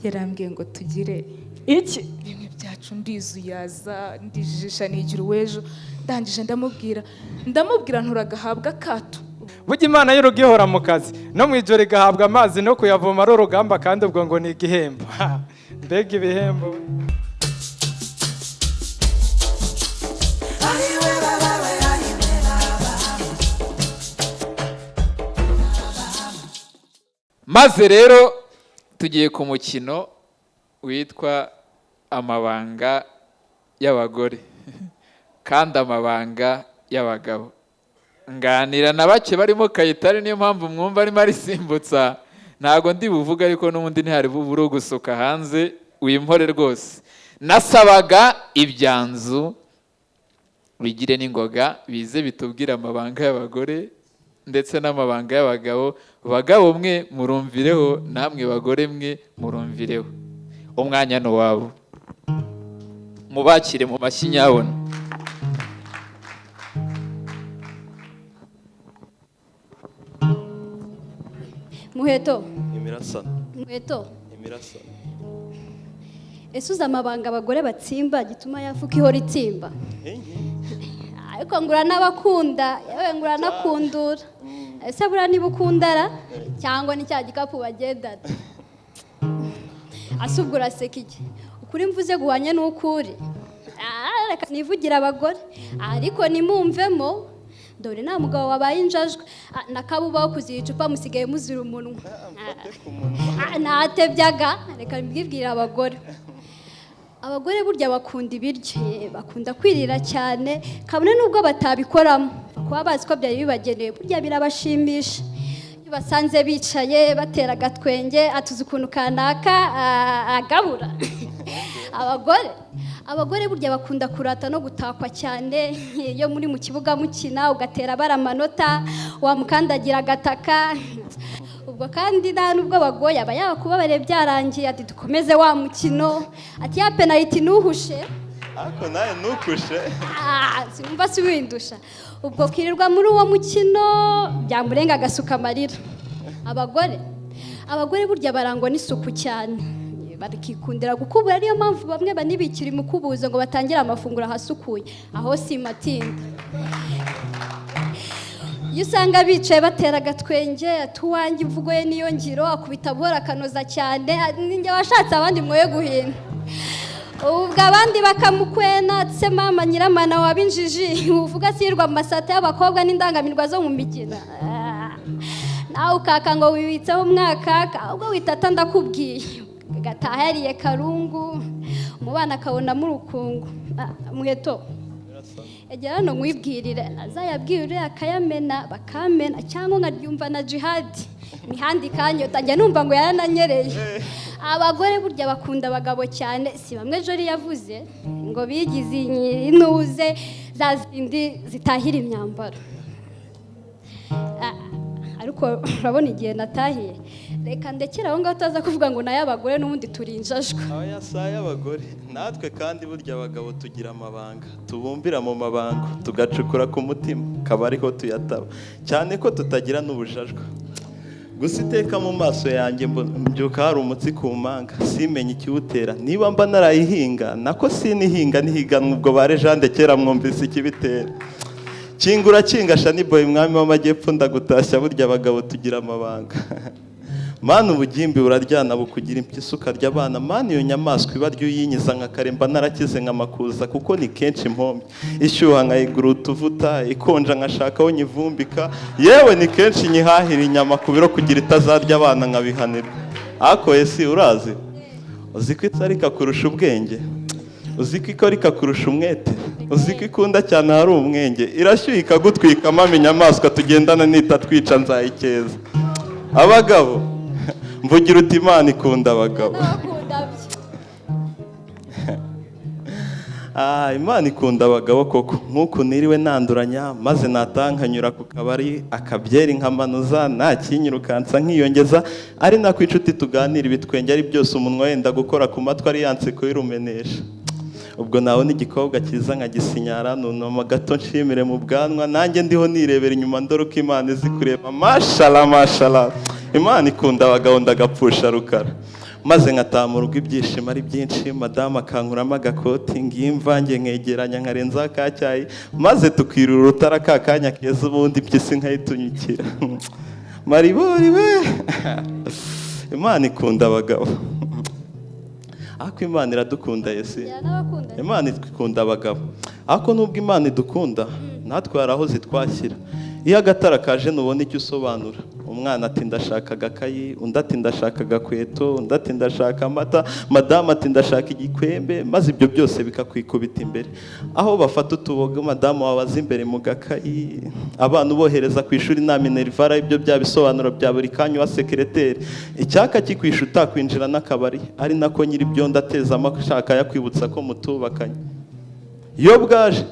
Yarambwiye ngo tugire iki bimwe byacu, ndizuyaza, ndijijisha, nigira uw'ejo. Ndangije ndamubwira nturagahabwa akato. Burya Imana y'urugo ihora mu kazi, no mu ijoro igahabwa amazi, no kuyavoma ari urugamba, kandi ubwo ngo ni igihembo. Mbega ibihembo! Maze rero tugiye ku mukino witwa amabanga y'abagore kandi amabanga y'abagabo. Nganira na bake barimo Kayitare, niyo mpamvu mwumva arimo arisimbutsa. Ntabwo ndi buvuge, ariko n'ubundi ntihari bubure gusuka hanze, wimpore rwose. Nasabaga ibyanzu bigire n'ingoga bize bitubwire amabanga y'abagore ndetse n'amabanga y'abagabo. Bagabo mwe murumvireho, namwe bagore mwe murumvireho. Umwanya ni uwabo, mubakire mu mashyi nyabona. Muheto. Imirasano. Muheto. Imirasano. Ese uzi amabanga abagore batsimba gituma yafuka ihora itsimba? Ariko ngura n'abakunda, yewe ngura n'akundura. Ese buriya niba ukundara cyangwa ni cya gikapu bagendana? Ase ubwo uraseka iki? Ukuri mvuze guhanye n'ukuri. Reka nivugire abagore, ariko nimumvemo. Dore nta mugabo wabaye injajwe nakabubaho kuziha icupa, musigaye muzira umunwa. Ntatebyaga, reka mbibwire abagore. Abagore burya bakunda ibiryo, bakunda kwirira cyane, kabone n'ubwo batabikoramo kuba bazi ko byari bibagenewe, burya birabashimisha. Iyo basanze bicaye batera agatwenge, atuze ukuntu kanaka agabura. Abagore burya bakunda kurata no gutakwa cyane. Iyo muri mu kibuga mukina ugatera bara amanota, wamukandagira agataka. Ubwo kandi nta nubwo bagoye, aba yakubabariye byarangiye, ati dukomeze wa mukino, ati ya penaliti ntuhushe. Ariko nawe ntukushe. Sinumva si windusha. Ubwo kirirwa muri uwo mukino byamurenga agasuka amarira. Abagore burya barangwa n'isuku cyane, bakikundira gukubura, ariyo mpamvu bamwe banibikira imikubuzo ngo batangire amafunguro ahasukuye, aho simatinda. Iyo usanga bicaye batera agatwenge, ati uwanjye imvugo ye niyo ngiro, akubita buhoro akanoza cyane, ninjye washatse abandi mwoye guhina. Ubwo abandi bakamukwena, se mama nyiramana wabinjiji, uvuga asirwa amasata y'abakobwa n'indangamirwa zo mu migina. Nawe ukaka ngo wibitseho umwaka, ahubwo witata ndakubwiye. Gataha yariye karungu, umubana akabonamo urukungu. Muheto, egera hano nkwibwirire, azayabwire akayamena bakamena, cyangwa nkaryumva na jihadi imihanda ikanyota, njya numva ngo yarananyereye. Abagore burya bakunda abagabo cyane, si bamwe Jori yavuze ngo bigize intuze za zindi zitahira imyambaro. Ariko urabona igihe natahiye, reka ndekere aho ngaho utaza kuvuga ngo nayo abagore n'ubundi turinjajwe. Aya si ay'abagore natwe kandi burya abagabo tugira amabanga, tubumbira mu mabango, tugacukura ku mutima, kaba ariho tuyataba, cyane ko tutagira n'ubujajwa. Gusa iteka mu maso yanjye mbyuka hari umutsi ku manga, simenye ikiwutera, niba mba narayihinga, nako sinihinga nihiganwa, ubwo bare Jean kera mwumvise ikibitera. Kingura kingasha ni boy mwami w'amajyepfo, ndagutashya, burya abagabo tugira amabanga. Mana ubugimbi buraryana bukugira impyisi ukarya abana, mana iyo nyamaswa iba ryo uyinyiza nka karemba narakize nka makuza, kuko ni kenshi impombye ishyuha nkayigura utuvuta, ikonja nkashaka aho nyivumbika, yewe ni kenshi nyihahira inyama ku biro kugira itazarya abana nkabihanirwa. Ariko ese urazi, uzi ko itsarika kurusha ubwenge, uzi ko ikora ikakurusha umwete, uzi ko ikunda cyane hari umwenge, irashyuha ikagutwika, mama inyamaswa tugendana nitatwica nzayikeza. Abagabo mvugira uti Imana ikunda abagabo. Imana ikunda abagabo koko. Nk'uku niriwe nanduranya, maze nataha nkanyura ku kabari, akabyeri nkamanuza, ntakinyirukansa nkiyongeza, ari nako inshuti tuganira ibitwenge ari byose, umunwa wenda gukora ku matwi ari yanseko y'urumenesha. Ubwo nawe n'igikobwa cyiza nkagisinyara, nunama gato nshimire mu bwanwa, nanjye ndiho nirebera inyuma ndore uko Imana izi kureba. Mashallah, mashallah, Imana ikunda abagabo, ndagapfusha rukara, maze nkataha mu rugo ibyishimo ari byinshi. Madamu akankuramo agakoti, ngiyo imvange nkegeranya, nkarenzaho akacyayi, maze tukirura urutara ka kanya keza, ubundi impyisi nkayitunyukira. Maribori we, Imana ikunda abagabo. Ariko Imana iradukunda, Yesi. N'abakunda. Imana ikunda abagabo, ariko nubwo Imana idukunda, natwe hari aho zitwashyira. Iyo agatara kaje ntubona icyo usobanura. Umwana ati: "Ndashaka agakayi," undi ati: "Ndashaka agakweto," undi ati: "Ndashaka amata," madamu ati: "Ndashaka igikwembe," maze ibyo byose bikakwikubita imbere. Aho bafata utuboga, madamu wabaza imbere mu gakayi, abana ubohereza ku ishuri nta minerval, ibyo bya bisobanuro bya buri kanya wa sekereteri, icyaka kikwisha utakwinjira n'akabari, ari nako nyiri ibyondo atezamo ashaka yakwibutsa ko mutubakanye. Iyo bwaje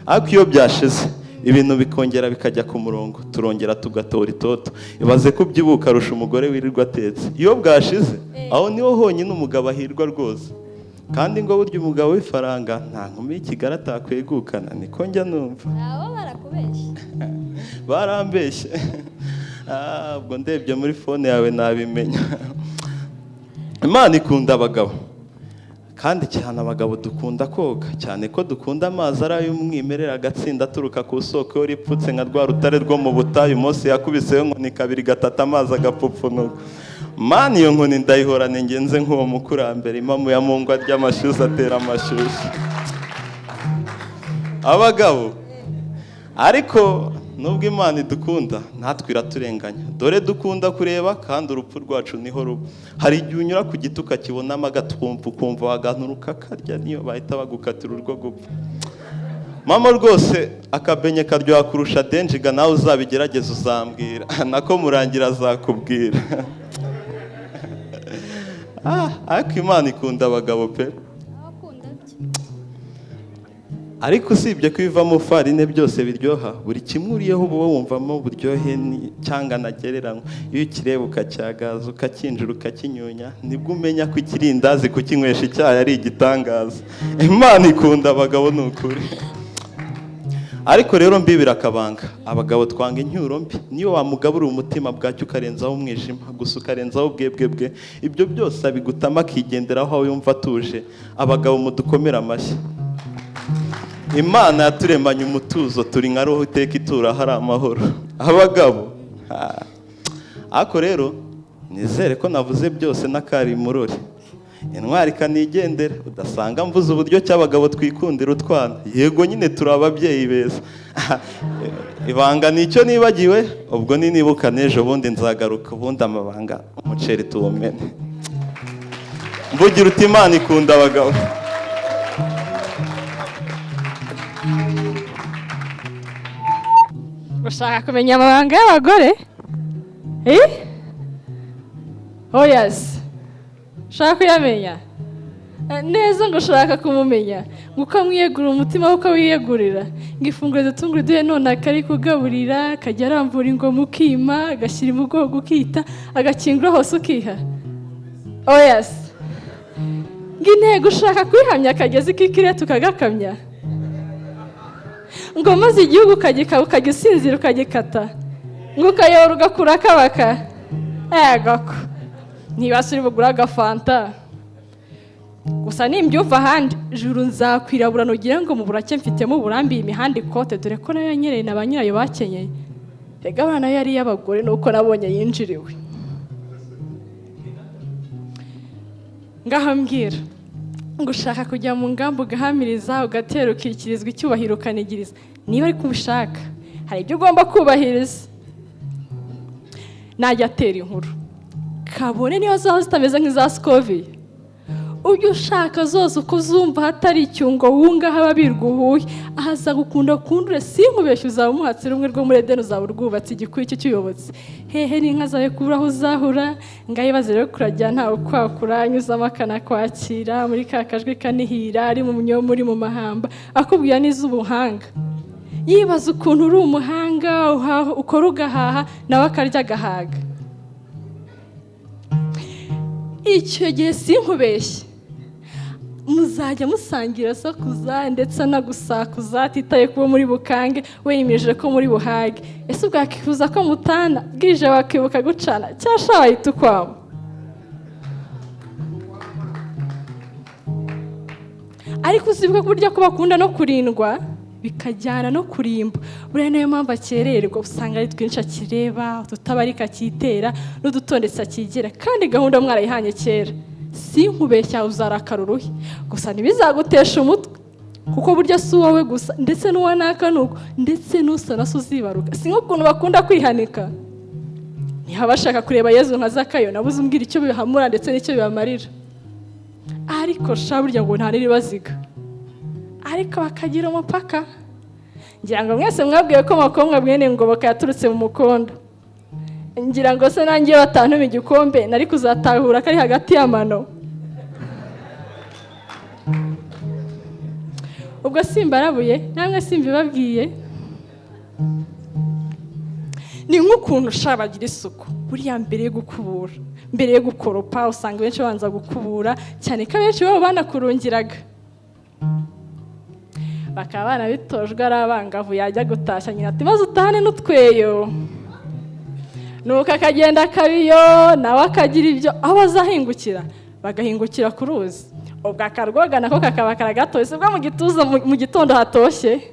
ariko, iyo byashize, ibintu bikongera bikajya ku murongo, turongera tugatora itoto. Ibaze ko ubyibuka ukarusha umugore wirirwa atetse. Iyo bwashize, aho niho honyine umugabo ahirwa rwose. Kandi ngo burya umugabo w'ifaranga nta nkumi y'i Kigali atakwegukana, niko njya numva. Abo barakubeshya. Barambeshye. Ubwo ndebye muri phone yawe nabimenya. Imana ikunda abagabo kandi cyane. Abagabo dukunda koga cyane, ko dukunda amazi ari ay'umwimerere, agatsinda aturuka ku isoko iyo ripfutse nka rwa rutare rwo mu butayu Mose yakubiseho inkoni kabiri gatatu, amazi agapfupfunuka. Mani, iyo nkoni ndayihorana ingenze nk'uwo mukurambere. Impamu ya Mungu arya amashyushyu, atera amashyushyu. Abagabo ariko, nubwo Imana idukunda, natwe iraturenganya. Dore dukunda kureba, kandi urupfu rwacu niho ruba. Hari igihe unyura ku giti ukakibonamo agatwumva, ukumva waganturuka akarya, niyo bahita bagukatira urwo gupfa. Mama rwose, akabenye karyoha kurusha denjiga, nawe uzabigerageza uzambwira, nako murangira azakubwira. Ariko Imana ikunda abagabo pe. Abakunda bye. Ariko usibye ko ibivamo farine byose biryoha, buri kimwe uriyeho uba wumvamo uburyohe cyangwa ntagereranywa. Iyo ukireba ukacyagaza, ukakinjira, ukakinyunya, nibwo umenya ko ikirindazi kukinywesha icyayi ari igitangaza. Imana ikunda abagabo ni ukuri. Ariko rero mbibira akabanga: abagabo twanga incyuro mbi. Niyo wamugaburira umutima bwacyo, ukarenzaho umwijima gusa, ukarenzaho ubwebwe bwe, ibyo byose abigutama akigenderaho aho yumva atuje. Abagabo mudukomere amashyi. Imana yaturemanye umutuzo, turi nka roho iteka itura hari amahoro. Abagabo ha. Ariko rero nizere ko navuze byose n'akari murori intwari ikanigendera, udasanga mvuze uburyo cy'abagabo twikundira utwana. Yego nyine, turi ababyeyi beza. Ibanga ni icyo nibagiwe, ubwo ninibuka n'ejo bundi nzagaruka, ubundi amabanga umuceri tuwumene. Mvugira uti: "Imana ikunda abagabo." Ushaka kumenya amabanga y'abagore? Eh? Oh yes. Ushaka kuyamenya? Neza ngo ushaka kumumenya, ngo ukamwiyegurira umutima we ukawiyegurira, ngo ifunguro dutungure duhe none akari kugaburira, akajya arambura ingoma ukima, agashyira imugongo ukita, agakingura hose ukiha. Oh yes. Ngo intego ushaka kuyihamya, akagezi k'ikiriya tukagakamya, ngo maze igihugu ukagikaba, ukajya usinzira ukagikata, ngo ukayobora ugakura akabaka. Ego ko ntibase uri bugure agafanta gusa. Nimbyumva ahandi juru nzakwirabura, nugira ngo mu burake mfitemo uburambe. Iyi mihanda ikote, dore ko nayo yanyereye na ba nyirayo bakenyeye. Rega abana yari iy'abagore, nuko nabonye yinjiriwe. Ngaho mbwira, ngo ushaka kujya mu ngamba, ugahamiriza, ugatera, ukikirizwa icyubahiro, ukanigiriza. Niba ariko ubishaka, hari ibyo ugomba kubahiriza. Najya atera inkuru, kabone niyo zaba zitameze nk'iza Sikoviya, ujya ushaka zose uko uzumva hatari icyungo wunga haba birwa uhuye ahaza gukunda kundure. Sinkubeshye, uzaba umuhatse rumwe rwo muri Edeni, uzaba urwubatse igikwiye cyo cyuyobotse hehe n'inka zawe kubura aho uzahura. Ngaho ibaze rero kurajya ntawe ukwakura, anyuzamo akanakwakira muri ka kajwi kanihira, ari mu myoma, uri mu mahamba, akubwira n'iz'ubuhanga, yibaza ukuntu uri umuhanga, ukora ugahaha, nawe akarya agahaga. Icyo gihe sinkubeshye. Muzajya musangira asakuza ndetse anagusakuza, atitaye kuba muri bukange, we yimirije ko muri buhage. Ese ubwakifuza ko mutana? Bwije wakibuka gucana cyangwa wahita ukwama? Ariko uzibuka ko burya ko bakunda no kurindwa bikajyana no kurimba. Buriya niyo mpamvu akererwa, usanga ari twinshi akireba, ututabarika akitera, n'udutondetse akigera, kandi gahunda mwarayihanye kera. Sinkubeshya uzarakara uruhe, gusa ntibizagutesha umutwe, kuko burya si uwowe gusa, ndetse n'uwa naka nuko, ndetse n'usa na so uzibaruka. Si nk'ukuntu bakunda kwihanika, niba bashaka kureba Yezu nka Zakayo, nabuze umbwira icyo bihamura ndetse n'icyo bibamarira. Ariko sha burya ngo nta n'iribaziga, ariko bakagira umupaka. Ngira ngo mwese mwabwiwe ko Makobwa mwene Ngoboka yaturutse mu mukondo. Ngira ngo se nanjye iyo batantuma igikombe nari kuzatahura ko ari hagati y'amano. Ubwo simbarabuye namwe simbibabwiye. Ni nk'ukuntu sha bagira isuku buriya mbere yo gukubura, mbere yo gukoropa, usanga benshi babanza gukubura, cyane ko abenshi babo banakurungiraga, bakaba banabitojwe ari abangavu. Yajya gutashya nyina ati maze utahane n'utweyo, nuko akagenda akabiyo, nawe akagira ibyo, aho bazahingukira bagahingukira ku ruzi, ubwo akarwoga nako kakaba karagatoshye, ubwo mu gituza mu gitondo hatoshye.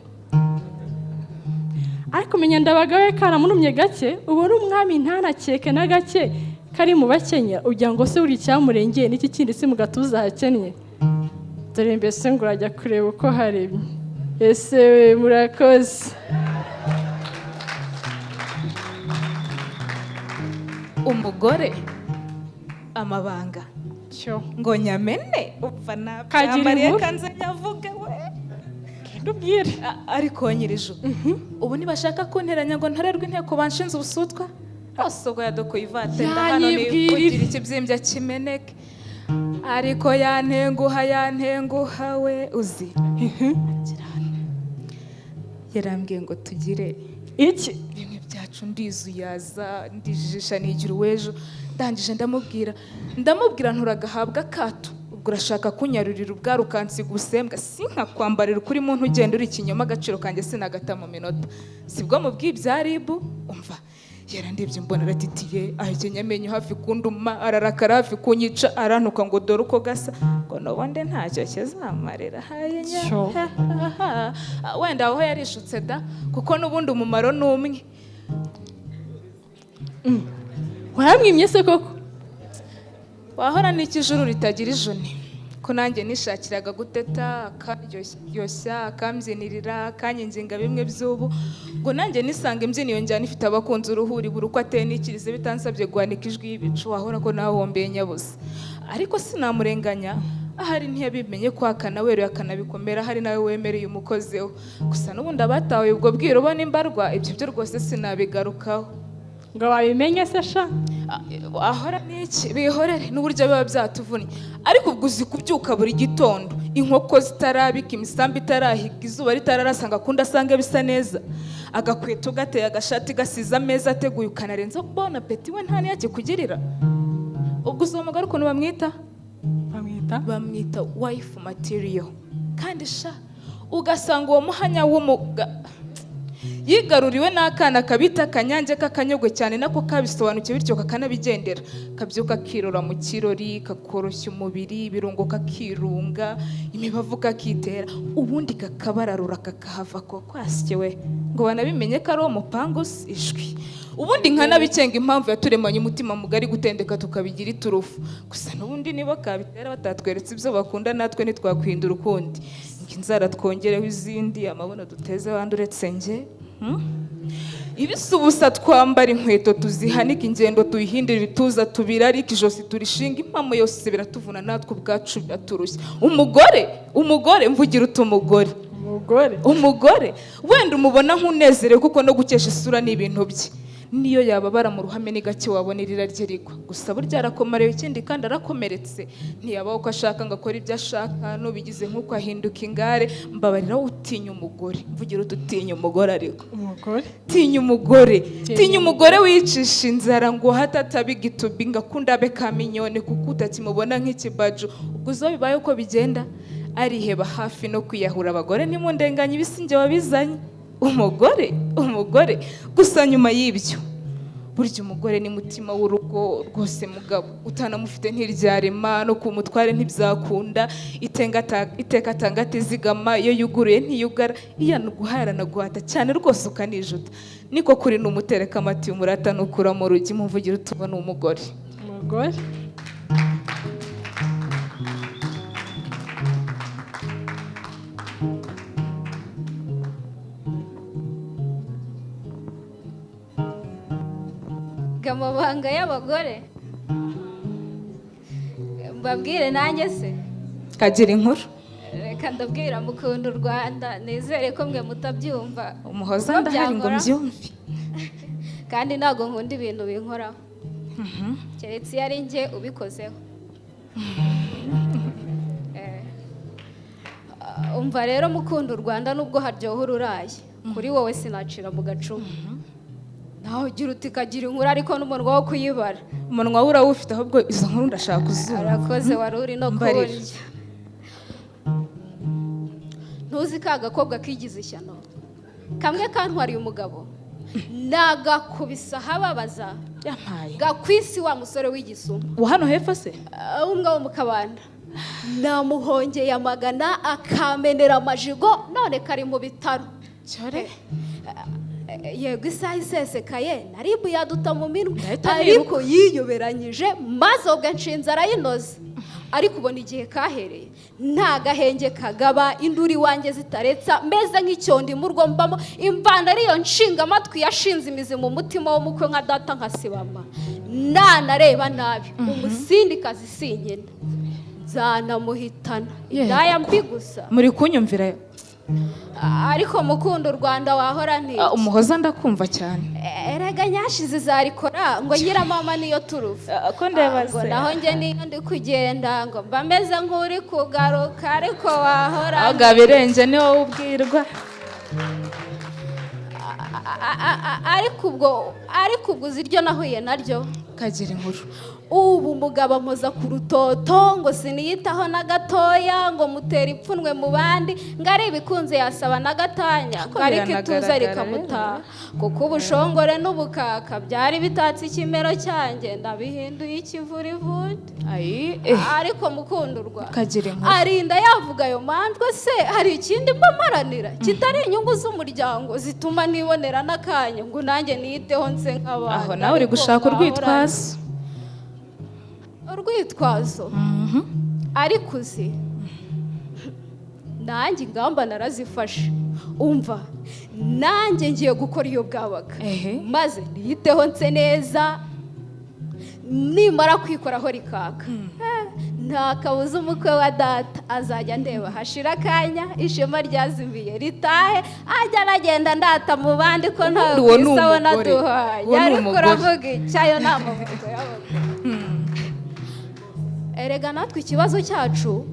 Ariko menya Ndabaga we karamunumye gake, ubona umwami ntanakeke na gake kari mu bakenyera, ugira ngo se buri icyamurengeye n'iki kindi si mu gatuza hakennye. Dore mbese ngo urajya kureba uko haremye. Ese we murakoze. Umugore amabanga Cyo ngo nyamene upfa Kagira nabyambariye inkuru. kanze nyavuge we. Ndubwire. Ariko nyirijo, ubu nibashaka kunteranya ngo ntorerwe inteko banshinze ubusutwa, hose ubwo yadokoye ivate ndahano Yanyibwirira. nivugira ikibyimbya kimeneke. Ariko yantenguha, yantenguha we uzi. Agira hano. Yarambwiye ngo tugire iki bimwe byacu, ndizuyaza ndijijisha nigira uw'ejo. Ndangije ndamubwira nturagahabwa akato, ubwo urashaka kunyarurira ubwari ukansiga ubusembwa, sinkakwambarira ukuri muntu ugenda uri ikinyoma, agaciro kanjye sinagata mu minota. Sibwo mubwiye ibya ribu, umva yarandebye mbona aratitiye, ahekenya amenyo hafi kunduma, ararakara hafi kunyica, arantuka ngo dore uko gasa, ngo n'ubundi ntacyo kizamarira. Haye nya- Cyo. Wenda aho yarishutse da, kuko n'ubundi umumaro ni umwe. Waramwimye se koko? Wahora n'ikijuru ritagira ijoni, ko nanjye nishakiraga guteta, akaryoshya, akambyinirira, akanyiginga bimwe by'ubu, ngo nanjye nisanga imbyino iyo njyana ifite abakunzi uruhuri, buri uko ateye nikirize bitansabye guhanika ijwi y'ibicu. Wahora ko nawe hombeye nyabusa. Ariko sinamurenganya, ahari ntiyabimenye kwakana weruye akanabikomera, hari nawe wemereye umukozi we. Gusa n'ubundi abatawe ubwo bwiru bo n'imbarwa, ibyo byo rwose sinabigarukaho. Ngo babimenye se sha? Ahora n'iki bihorere n'uburyo biba byatuvunnye. Ariko ubwo uzi kubyuka buri gitondo inkoko zitarabika, imisambi itarahiga, izuba ritararasa, ngo akunde asange bisa neza, agakweto gateye, agashati gasize, ameza ateguye, ukanarenza bona peti we nta n'iyakikugirira. Ubwo uzi uwo mugore ukuntu bamwita? Bamwita Bamwita wife material. Kandi sha ugasanga uwo muhanya w'umuga yigaruriwe n'akana kabita akanyange k'akanyogwe cyane, nako kabisobanukiwe bityo kakanabigendera, kabyuka kirora mu kirori, kakoroshya umubiri, ibirungo kakirunga, imibavu kakitera, ubundi kakabararura kakahava ko kwasyewe, ngo banabimenye ko ari uwo mupangu si ijwi. Ubundi nkanabikenga impamvu yaturemanye umutima mugari, gutendeka tukabigira iturufu. Gusa n'ubundi niba kabitera batatweretse ibyo bakunda, natwe ntitwakwihindura ukundi, ngo inzara twongereho izindi, amabuno duteze abandi uretse njye. Ibisubusa twambara inkweto tuzihanike, ingendo tuyihindure, ibituza tubirarike, ijosi turishinga, impamo yose biratuvuna, natwe ubwacu biraturushya. Umugore, umugore, mvugira uti umugore. Umugore. Umugore wenda umubona nk'unezerewe, kuko no gukesha isura ni ibintu bye, niyo yababara mu ruhame ni gake wabona irira rye rigwa. Gusa burya arakomarewe, ikindi kandi arakomeretse, ntiyabaho uko ashaka ngo akore ibyo ashaka, n'ubigize nk'uko ahinduka ingare. Mbabarira wowe utinya umugore, mvugira uti utinya umugore. Ariko Umugore. Tinya umugore, tinya umugore wicisha inzara ngo hatataba igitubi, ngo akunde abe kaminyone, kuko utakimubona nk'ikibaju. Ubwo uzo bibaye uko bigenda, Ariheba hafi no kwiyahura. Abagore ntimundenganye, ibisinge wabizanye. Umugore, umugore gusa. Nyuma y'ibyo, burya umugore ni mutima w'urugo rwose. Mugabo utanamufite ntiryarema, no ku mutware ntibyakunda. Iteka atanga atizigama, iyo yuguruye ntiyugara, iyo anuguhaye aranaguhata cyane rwose ukanijuta. Niko kuri ni umutereka amati, umurata nukura mu rugi mumvugira utubona umugore. Umugore. Amabanga y'abagore mbabwire nanjye se? Kagira inkuru. Reka ndabwira mukunda u Rwanda, nizere ko mwe mutabyumva. Umuhoza, Kuko ndahari ngo byankoraho. mbyumve. Kandi ntabwo nkunda ibintu binkoraho, keretse iyo ari njye ubikozeho. Umva rero mukunda u Rwanda, nubwo haryoha ururaye kuri wowe sinacira mu gacuma. Nawe ugira uti kagira inkuru, ariko n'umunwa wo kuyibara. Umunwa we urawufite, ahubwo izo nkuru ndashaka kuzumva. Arakoze, wari uri no Mbarira. kurya. Ntuzi ka gakobwa kigize ishyano kamwe kantwariye umugabo, nagakubisa ahababaza? Yampaye. Gakwisi, wa musore w'igisuma. Uwo hano hepfo se? Umwe wo mu Kabanda. Namuhongeye amagana akamenera amajigo, none kari mu bitaro. Cyore. Yego, isaha isesekaye naribu yaduta mu minwe. Ndahita. Ariko yiyoberanyije maze ubwo nshinze arayinoza. Ariko ubona igihe kahereye nta gahenge kagaba, induru iwanjye zitaretsa, meze nk'icyondi mu rwo mbamo. Imvano ariyo nshinga amatwi yashinze imizi mu mutima w'umukwe nka data nkasibama, nanareba nabi umusindikazi sinkina nzanamuhitana. Yego. Indaya mbi gusa. Muri kunyumvira? Ariko mukunda u Rwanda, wahora ntiki? Ah, Umuhoza, ndakumva cyane. Erega nyashize zarikora ngo nyiramama niyo turufu. Ko ndeba Ngo se. naho njye niyo ndi kugenda ngo mba meze nk'uri kugaruka, ariko wahora. Aho birenge ni wowe ubwirwa. Ariko ubwo uzi iryo nahuye naryo? Kagira inkuru. Ubu umugabo amoza ku rutoto ngo siniyitaho na gatoya, ngo mutera ipfunwe mu bandi, ngo ari ibikunze yasaba na gatanya, ngo ariko ituze Biranagaragara. rikamutaha, kuko ubushongore n'ubukaka byari bitatse ikimero cyanjye ndabihinduye ikivurivundi. Ayi. Ariko mukundurwa, Kagira inkuru. arinda yavuga ayo mandwa se, hari ikindi mba mparanira kitari inyungu z'umuryango zituma nibonera n'akanya ngo nanjye niyiteho nse nk'abandi? Aho nawe uri Ariko gushaka mwahora- urwitwazo. Urwitwazo? Ariko uzi nanjye ingamba narazifashe. Umva, nanjye ngiye gukora iyo bwabaga, maze niyiteho nse neza. Nimara kwikoraho rikaka, nta kabuza umukwe wa data azajya ndeba hashira akanya, ishema ryazimiye ritahe, ajya anagenda ndata mu bandi ko ntawe Ubundi uwo ni ku isi abona umugore. duhanye. Uwo ni Ariko umugore. uravuga iki? Ayo ni amavuko y'abagore. Erega natwe ikibazo cyacu,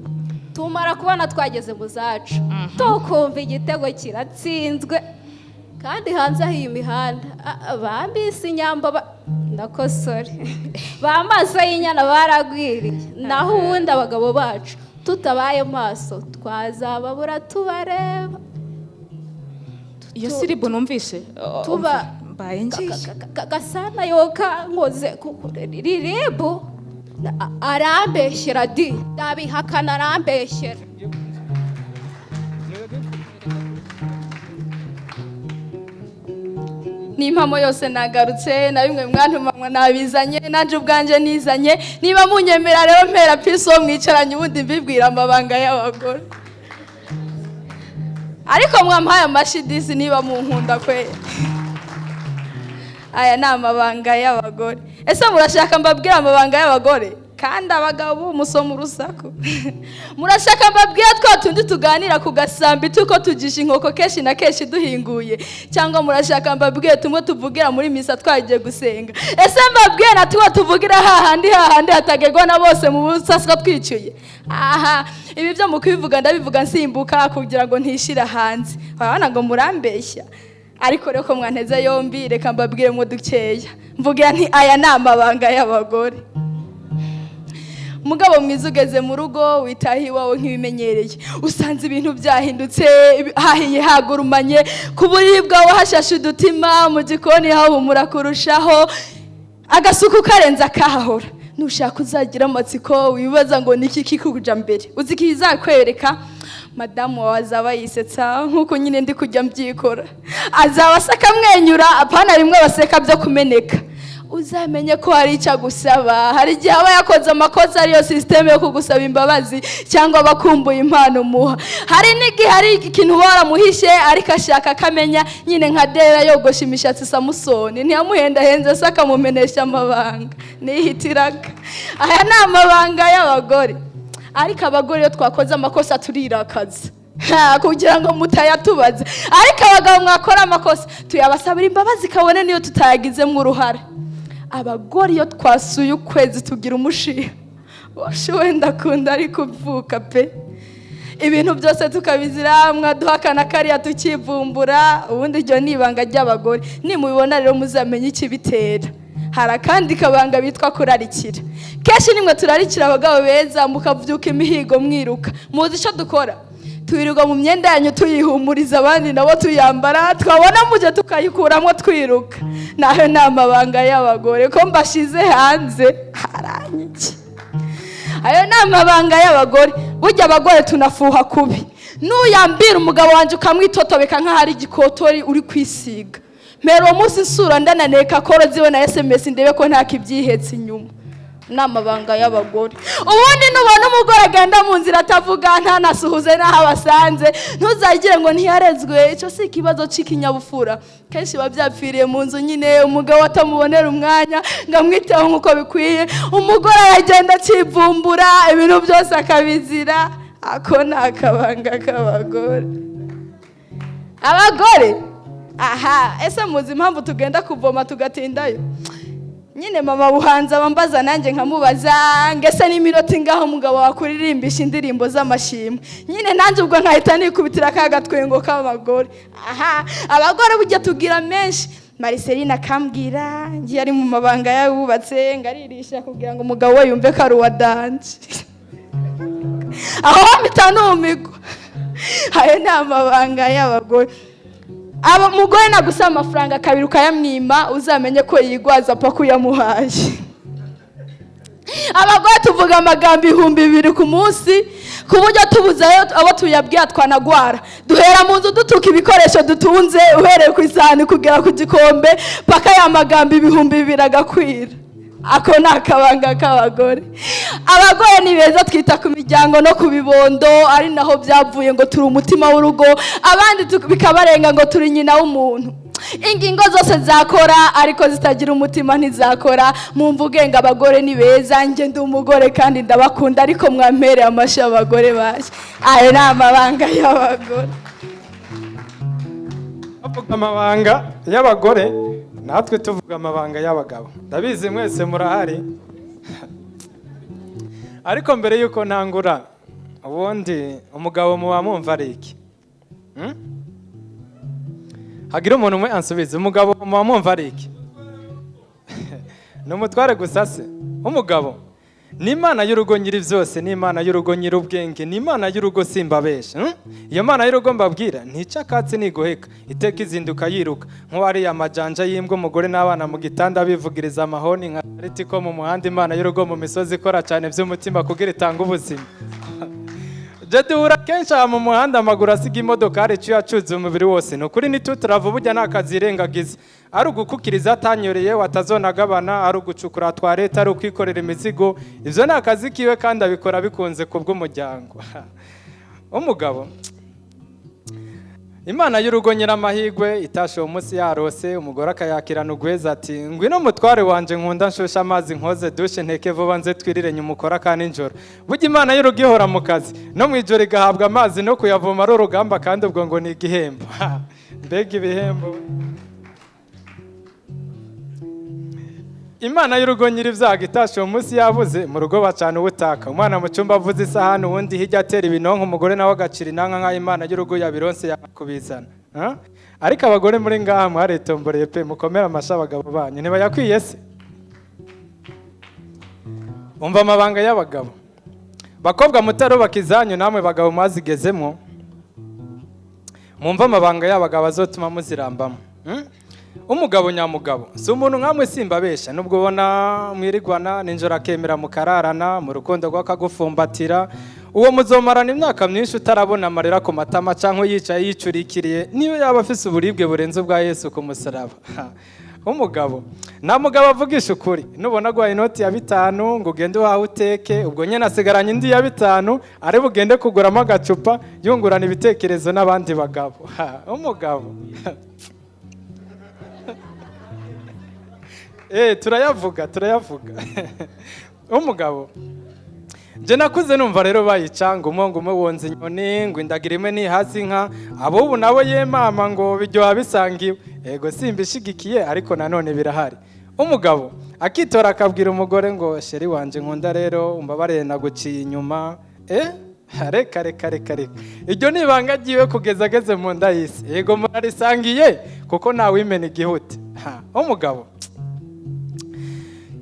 tumara kubona twageze mu zacu tukumva igitego kiratsinzwe, kandi hanze aho iyi mihanda bambise inyambo, ndakosore, ba maso y'inyana baragwiriye. Naho ubundi abagabo bacu tutabaye maso twazababura tubareba. Iyo siribu numvishe. Tuba Mbaye ngiye. Gasana yoka nkoze riribu arambeshyera di, ndabihakana, arambeshyera. N'impamo yose nagarutse na bimwe mwantumanywa nabizanye, nanjye ubwanjye nizanye. Niba munyemera rero, mpera pisi uwo mwicaranye, ubundi mbibwira amabanga y'abagore. Ariko mwampaye amashyi disi niba munkunda kwe. Aya ni amabanga y'abagore. Ese murashaka mbabwire amabanga y'abagore? Kandi abagabo musoma urusaku. Murashaka mbabwire twa tundi tuganira ku gasambi tuko tugisha inkoko kenshi na kenshi duhinguye? Cyangwa murashaka mbabwire tumwe tuvugira muri misa twagiye gusenga? Ese mbabwire na tumwe tuvugira hahandi hahandi hatagerwa na bose mu busaswa twicuye? Aha ibi byo mu kubivuga ndabivuga nsimbuka kugira ngo ntishira hanze, urabona ngo murambeshya. Ariko rero ko mwanteze yombi, reka mbabwire mu dukeya. Mvugira nti aya ni amabanga y'abagore. Mugabo mwiza, ugeze mu rugo, witaha iwawe nk'ibimenyereye, usanze ibintu byahindutse, hahiye, hagurumanye, ku buriri bwawe hashashe udutima, mu gikoni hahumura kurushaho, agasuku karenze akahahora. Nushaka uzagira amatsiko wibaza ngo niki kikuja mbere. Uzi ikizakwereka? Madamu wawe azaba yisetsa nk'uko nyine ndi kujya mbyikora, azaba aseka amwenyura, apana bimwe baseka byo kumeneka. Uzamenye ko hari icyo agusaba. Hari igihe aba yakoze amakosa, ariyo système yo kugusaba imbabazi, cyangwa aba akumbuye impano umuha. Hari n'igihe hari ikintu uba waramuhishe ariko ashaka akamenya nyine, nka Dera yogosha imishatsi, Samusoni ntiyamuhendahenze se akamumenesha amabanga nihitiraga? Aya ni amabanga y'abagore. Ariko abagore iyo twakoze amakosa turirakaza kugira ngo mutayatubaze, ariko abagabo mwakora amakosa tuyabasabira imbabazi, kabone niyo tutayagizemo uruhare. Abagore iyo twasuye ukwezi tugira umushiha washe, wenda akunda ari kuvuka pe, ibintu byose tukabizira, mwaduhakana kariya tukivumbura. Ubundi iryo ni ibanga ry'abagore. Nimubibona rero muzamenye ikibitera. Hari akandi kabanga bitwa kurarikira. Kenshi nimwe turarikira abagabo beza, mukabyuka imihigo mwiruka. Muzi icyo dukora? Twirirwa mu myenda yanyu tuyihumuriza, abandi nabo tuyambara, twabona mujye tukayikuramo twiruka. Nayo ni amabanga y'abagore. Ko mbashize hanze haranyiki? Ayo ni amabanga y'abagore. Burya abagore tunafuha kubi. Nuyambira umugabo wanjye ukamwitotobeka nk'aho ari igikotori uri kwisiga, mpera uwo munsi nsura ndananeka koro ziwe na SMS, ndebe ko nta kibyihetse inyuma. Ni amabanga y'abagore. Ubundi nubona umugore agenda mu nzira atavuga, ntanasuhuze n'aho abasanze, ntuzagire ngo ntiyarezwe. Icyo si ikibazo cy'ikinyabupfura. Kenshi biba byapfiriye mu nzu nyine, umugabo atamubonera umwanya ngo amwiteho nk'uko bikwiye. Umugore aragenda akivumbura, ibintu byose akabizira. Ako ni akabanga k'abagore. Abagore aha, ese muzi impamvu tugenda kuvoma tugatindayo? Nyine mama Buhanza abambaza, nanjye nkamubaza ngo ese n'iminota ingaho umugabo wakuririmbisha indirimbo z'amashimwe? Nyine nanjye ubwo nkahita nikubitira ka gatwengo k'abagore. Aha, abagore burya tugira menshi. Mariceline akambwira ngiye ari mu mabanga yabubatse, ngo aririsha kugira ngo umugabo we yumve ko ari uwa danger. Aho mpita numigwa. Ayo ni amabanga y'abagore. Aba umugore nagusaba amafaranga kabiri ukayamwima, uzamenye ko yigwaza paka uyamuhaye. Abagore tuvuga amagambo 2000 ku munsi, ku buryo tubuze abo tuyabwira twanagwara. Duhera mu nzu dutuka ibikoresho dutunze, uhereye ku isahani kugera ku gikombe, paka ya magambo 2000 agakwira. Ako ni akabanga k'abagore. Abagore ni beza, twita ku miryango no ku bibondo, ari naho byavuye ngo turi umutima w'urugo, abandi bikabarenga ngo turi nyina w'umuntu. Ingingo zose zakora, ariko zitagira umutima ntizakora. Mumvuge ngo abagore ni beza. Njye ndi umugore kandi ndabakunda, ariko mwampereye amashyi abagore bashya. Ayo ni amabanga y'abagore. Bavuga amabanga y'abagore, natwe tuvuga amabanga y'abagabo. Ndabizi mwese murahari, ariko mbere y'uko ntangura, ubundi umugabo muba mwumva ari iki? Hmm? Hagira umuntu umwe ansubiza: umugabo muba mwumva ari iki? Ni umutware gusa se? Umugabo ni Imana y'urugo nyiri byose, ni Imana y'urugo nyir'ubwenge, ni Imana y'urugo, simbabesha, Iyo Mana y'urugo mbabwira ntica akatsi, ntigoheka, iteka izinduka yiruka nk'uwariye amajanja y'imbwa, umugore n'abana mu gitanda bivugiriza amahoni nka ritiko mu muhanda. Imana y'urugo mu misozi ikora cyane by'umutima kugira itange ubuzima. Je duhura kenshi aha mu muhanda, amaguru asiga imodokari iciye acuze umubiri wose. Ni ukuri ntituturava, burya nta kazi yirengagiza: ari ugukukiriza atanyoreye watazonagabana, ari ugucukura toilette, ari ukwikorera imizigo. Ibyo ni akazi kiwe kandi abikora bikunze ku bw'umuryango. Umugabo, Imana y'urugo nyiramahigwe itashe uwo munsi yarose, umugore akayakirana ugweza ati: "Ngwino mutware wanje nkunda, nshushe amazi, nkoze douche, nteke vuba, nze twirire, nyuma ukora kandi nijoro." Burya Imana y'urugo ihora mu kazi, no mu ijoro igahabwa amazi, no kuyavoma ari urugamba, kandi ubwo ngo ni igihembo. Mbega ibihembo! Imana y'urugo nyir'ibyago itashe uwo munsi yabuze, mu rugo bacana ubutaka, umwana mu cyumba avuza isahani, uwundi hirya atera ibinonko, umugore nawe agacira inanka nk'aho Imana y'urugo yabironse yakubizana. Ariko abagore muri ngaha mwaritomboreye pe, mukomere amashyi abagabo banyu, ntibayakwiye se? Umva amabanga y'abagabo. Bakobwa mutarubaka izanyu, namwe bagabo mwazigezemo, mwumve amabanga y'abagabo azotuma muzirambamo. Umugabo nyamugabo si umuntu nkamwe, simbabesha. Nubwo ubona mwirigwana ninjoro akemera mukararana mu rukundo rw'akagufumbatira, uwo muzomarana imyaka myinshi utarabona amarira ku matama cyangwa yicaye yicurikiriye, niyo yaba afise uburibwe burenze ubwa Yesu ku musaraba. Umugabo nta mugabo avugisha ukuri. Nubona aguhaye inoti ya 5 ngo ugende uhahe uteke, ubwo nyine asigaranye indi ya 5 ari bugende kuguramo agacupa, yungurana ibitekerezo n'abandi bagabo. Umugabo turayavuga turayavuga. Umugabo nje nakuze numva rero bayicanga umwe ngo umwe wonze inyoni, ngo indagira imwe ntihaze inka. Abubu nabo ye mama ngo biryoha bisangiwe. Ego simbishigikiye, ariko nanone birahari. Umugabo akitora akabwira umugore ngo chéri wanje nkunda rero umbabarire naguciye inyuma. Reka reka reka reka, iryo ni ibanga ryiwe kugeza ageze mu nda y'isi. Yego murarisangiye kuko ntawimena igihute. Umugabo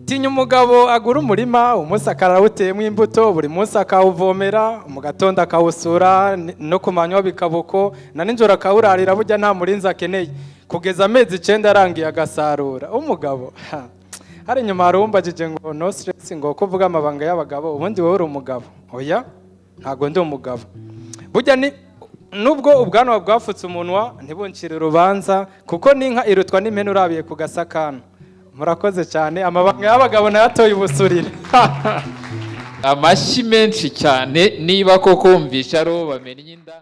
tinya umugabo agura umurima, umunsi akarawuteyemo imbuto, buri munsi akawuvomera, mu gatondo akawusura, no ku manywa bikaboko, na nijoro akawurarira, burya nta murinzi akeneye, kugeza amezi 9 arangiye agasarura. Umugabo hari inyuma hari uwumbajije ngo no stress, ngo kuvuga amabanga y'abagabo, ubundi wowe uri umugabo? Oya, ntago ndi umugabo. Burya ni nubwo ubwanwa bwafutse umunwa ntibuncire urubanza, kuko n'inka irutwa n'impene urabiye ku gasakano. Murakoze cyane, amabanga y'abagabo nayatoye ubusurira. Amashyi menshi cyane niba koko wumvisha ari uwo bamennye inda.